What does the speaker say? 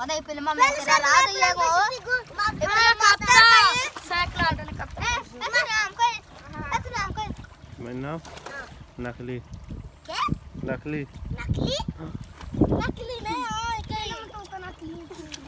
پتہ ہے فلم میں میرا لا دیا گو۔ اے فلم کپتا۔ سائیکل آٹو نے کپتا۔ اے، اے تو نام کو، اے تو نام کو۔ میرا نام؟ نقلی۔ کیا؟ نقلی۔ نقلی؟ نقلی نہیں، ہاں، کیا تو نقلی۔